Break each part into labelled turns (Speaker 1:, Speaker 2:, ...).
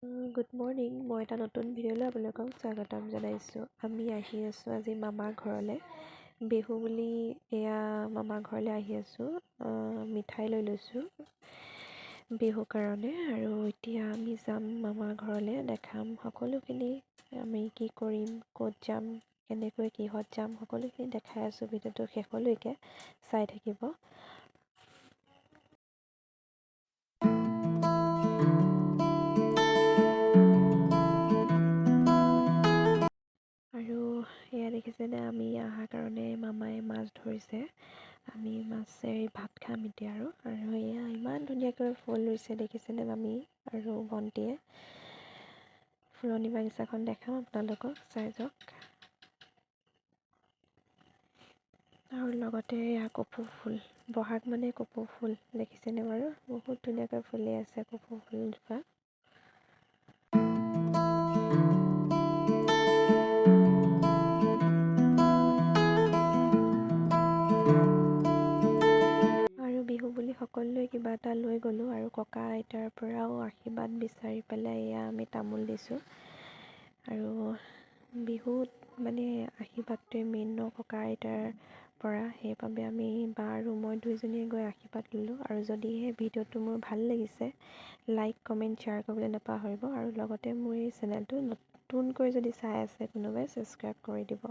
Speaker 1: Good morning, মই এটা নতুন ভিডিঅ'লৈ আপোনালোকক স্বাগতম জনাইছোঁ। আমি আহি আছোঁ আজি মামাৰ ঘৰলৈ বিহু বুলি। এয়া মামাৰ ঘৰলৈ আহি আছোঁ, মিঠাই লৈ লৈছোঁ বিহু কাৰণে। আৰু এতিয়া আমি যাম মামাৰ ঘৰলৈ, দেখাম সকলোখিনি, আমি কি কৰিম, ক'ত যাম, কেনেকৈ কিহত যাম, সকলোখিনি দেখাই আছোঁ। ভিডিঅ'টো শেষলৈকে চাই থাকিব। আৰু এয়া দেখিছেনে, আমি অহাৰ কাৰণে মামাই মাছ ধৰিছে। আমি মাছেৰে ভাত খাম এতিয়া। আৰু আৰু এয়া ইমান ধুনীয়াকৈ ফুল ৰুইছে, দেখিছেনে মামী আৰু ভণ্টিয়ে। ফুলনি বাগিচাখন দেখাম আপোনালোকক, চাই যাওক। আৰু লগতে এয়া কপৌ ফুল, বহাগ মানে কপৌ ফুল, দেখিছেনে বাৰু? বহুত ধুনীয়াকৈ ফুলি আছে কপৌ ফুলজোপা। আৰু বিহু বুলি সকলোৱে কিবা এটা লৈ গ'লোঁ আৰু ককা আইতাৰ পৰাও আশীৰ্বাদ বিচাৰি পেলাই এয়া আমি তামোল দিছোঁ। আৰু বিহুত মানে আশীৰ্বাদটোৱে মেইন ন ককা আইতাৰ পৰা, সেইবাবে আমি বা আৰু মই দুইজনীয়ে গৈ আশীৰ্বাদ ল'লোঁ। আৰু যদিহে ভিডিঅ'টো মোৰ ভাল লাগিছে, লাইক, কমেণ্ট, শ্বেয়াৰ কৰিবলৈ নাপাহৰিব। আৰু লগতে মোৰ এই চেনেলটো নতুনকৈ যদি চাই আছে কোনোবাই, ছাবস্ক্ৰাইব কৰি দিব।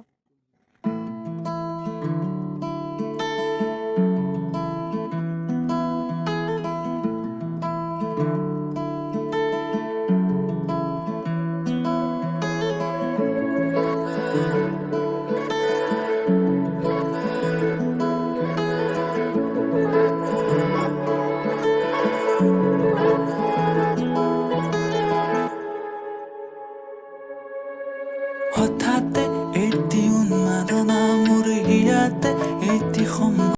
Speaker 2: হঠাতে এটি উন্মাদনা মোৰ হিয়াতে এটি সম্ভৱ